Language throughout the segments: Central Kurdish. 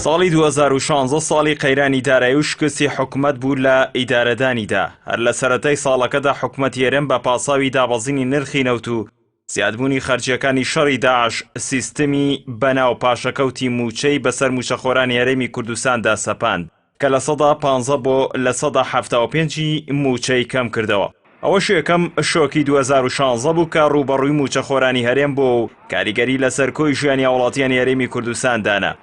ساڵی 2016 ساڵی قەیرانی دارایی و شکستی حکومەت بوو لە ئیدارەدانیدا. هەر لە سەرەتای ساڵەکەدا حکومەتی هەرێم بە پاساوی دابەزینی نرخی نەوت و زیادبوونی خەرجییەکانی شەڕی داعش سیستمی بەناو پاشەکەوتی مووچەی بەسەر مووچەخۆرانی هەرێمی کوردستاندا سەپاند کە 15% بۆ 75% ی مووچەی کەمکردەوە. ئەوەش یەکەم شۆکی 2016 بوو کە ڕووبەڕووی مووچەخۆرانی هەرێم بووە و کاریگەری لەسەر کۆی ژیانی هاوڵاتیانی هەرێمی کوردستان دانا.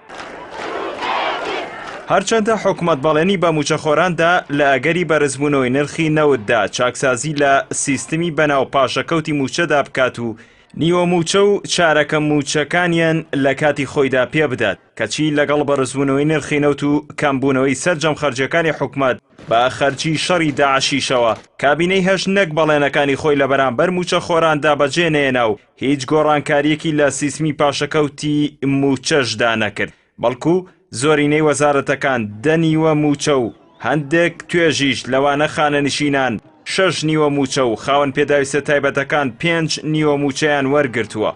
هەرچەندە حکومەت بەڵێنی بە مووچەخۆران دا لە ئەگەری بەرزبوونەوەی نرخی نەوتدا چاکسازی لە سیستمی بەناو پاشەکەوتی مووچەدا بکات و نیوە مووچە و چارەکە مووچەکانیان لە کاتی خۆیدا پێبدات، کەچی لەگەڵ بەرزبوونەوەی نرخی نەوت و کەمبوونەوەی سەرجەم خەرجیەکانی حکومەت بە خەرجی شەڕی داعشیشەوە، کابینەی هەشت نەک بەڵێنەکانی خۆی لە بەرامبەر مووچەخۆراندا بەجێ نەهێنا و هیچ گۆڕانکارییەکی لە سیستمی پاشەکەوتی مووچەشدا نەکرد، بەڵکو زۆرینەی وەزارەتەکان دە نیوە مووچە و هەندێک توێژیش لەوانە خانەنشینان شەش نیوە مووچە و خاوەن پێداویستە تایبەتەکان پێنج نیوە مووچەیان وەرگرتووە.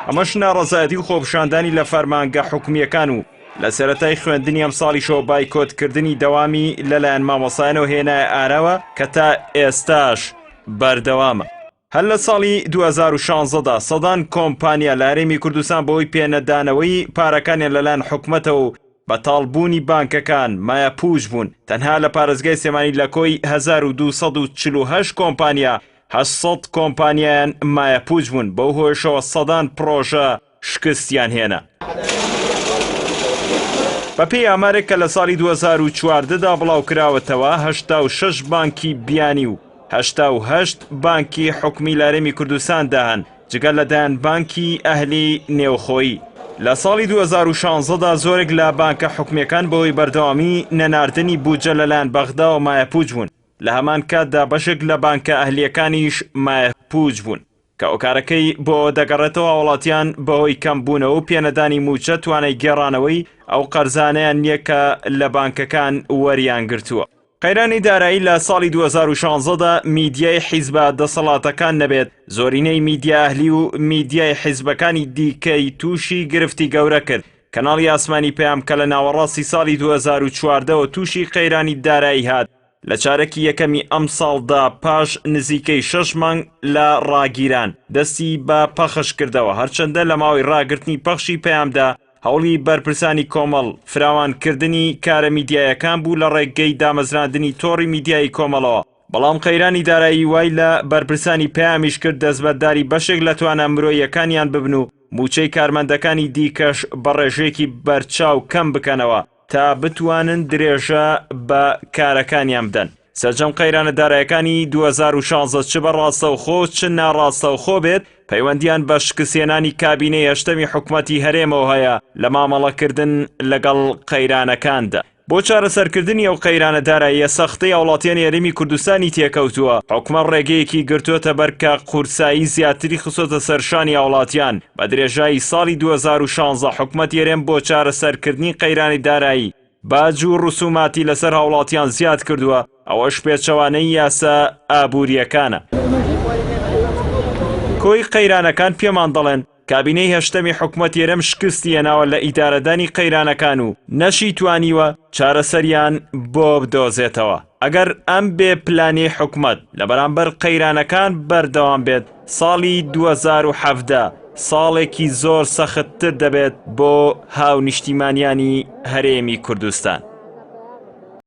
ئەمەش ناڕەزایەتی و خۆپیشاندانی لە فەرمانگە حکومییەکان و لە سەرەتای خوێندنی ئەمساڵیشەوە بایکۆتکردنی دەوامی لەلایەن مامۆستایانەوە هێنایە ئاراوە کە تا ئێستاش بەردەوامە. هەر لە ساڵی 2016 دا سەدان کۆمپانیا لە هەرێمی کوردستان بەهۆی پێنەدانەوەی پارەکانیان لەلایەن حکومەتەوە و بەتاڵبوونی بانکەکان مایەپووچ بوون، تەنها لە پارێزگای سلێمانی لە کۆی 1248 کۆمپانیا 800 کۆمپانیایان مایەپووچ بوون، بەو هۆیەشەوە سەدان پڕۆژە شکستیان هێنا. بەپێی ئامارێک کە لە ساڵی 2014 دا بڵاوکراوەتەوە، 86 بانکی بیانی و 88 بانکی حکومی لە هەرێمی کوردستاندا هەن، جگە لە دەیان بانکی ئەهلی نێوخۆیی. لە ساڵی 2016 دا زۆرێک لە بانکە حکومییەکان بەهۆی بەردەوامی نەناردنی بودجە لەلایەن بەغداوە مایەپووچ بوون، لە هەمان کاتدا بەشێک لە بانکە ئەهلییەکانیش مایەپووچ بوون. کە هۆکارەکەی بۆ ئەوە دەگەڕێتەوە هاوڵاتیان بەهۆی کەمبوونەوە و پێنەدانی مووچە توانای گێڕانەوەی ئەو قەرزانەیان نییە کە لە بانکەکان وەریانگرتووە. قەیرانی دارایی لە ساڵی 2016 دا میدیای حیزبە دەسەڵاتەکان نەبێت، زۆرینەی میدیا ئەهلی و میدیای حیزبەکانی دیکەی تووشی گرفتی گەورە کرد. کەناڵی ئاسمانی پەیام کە لە ناوەڕاستی ساڵی 2014 وە تووشی قەیرانی دارایی هات، لە چارەکی یەکەمی ئەمساڵدا پاش نزیکەی شەش مانگ لە ڕاگیران، دەستی بە پەخش کردەوە، هەرچەندە لە ماوەی ڕاگرتنی پەخشی پەیامدا هەوڵی بەرپرسانی کۆمەڵ فراوانکردنی کارە میدیایەکان بوو لە ڕێگەی دامەزراندنی تۆڕی میدیایی کۆمەڵەوە، بەڵام قەیرانی دارایی وای لە بەرپرسانی پەیامیش کرد دەستبەرداری بەشێک لە توانا مرۆییەکانیان ببن و مووچەی کارمەندەکانی دیکەش بە ڕێژەیەکی بەرچاو کەم بکەنەوە. تا بتوانن درێژە بە کارەکانیان بدەن. سەرجەم قەیرانە دارایەکانی 2016 چ بە ڕاستەوخۆ چ ناڕاستەوخۆ بێت، پەیوەندییان بە شکستهێنانی کابینەی هەشتەمی حکومەتی هەرێمەوە هەیە لە مامەڵەکردن لەگەڵ قەیرانەکاندا. بۆ چارەسەرکردنی ئەو قەیرانە داراییە سەختەی هاوڵاتیانی هەرێمی کوردستانی تێکەوتووە، حکومەت ڕێگەیەکی گرتۆتە بەر کە قورسایی زیاتری خستۆتە سەر شانی هاوڵاتیان، بە درێژایی ساڵی 2016 حکومەتی هەرێم بۆ چارەسەرکردنی قەیرانی دارایی باج و ڕسوماتی لەسەر هاوڵاتیان زیاد کردووە، ئەوەش پێچەوانەی یاسا ئابوورییەکانە. کۆی قەیرانەکان پێمان دەڵێن کابینەی هەشتەمی حکومەتی هەرێم شکستی هێناوە لە ئیدارەدانی قەیرانەکان و نەشی توانیوە چارەسەریان بۆ بدۆزێتەوە. ئەگەر ئەم بێ پلانیەی حکومەت لە بەرامبەر قەیرانەکان بەردەوام بێت، ساڵی 2017 ساڵێکی زۆر سەختتر دەبێت بۆ هاونیشتیمانیانی هەرێمی کوردستان.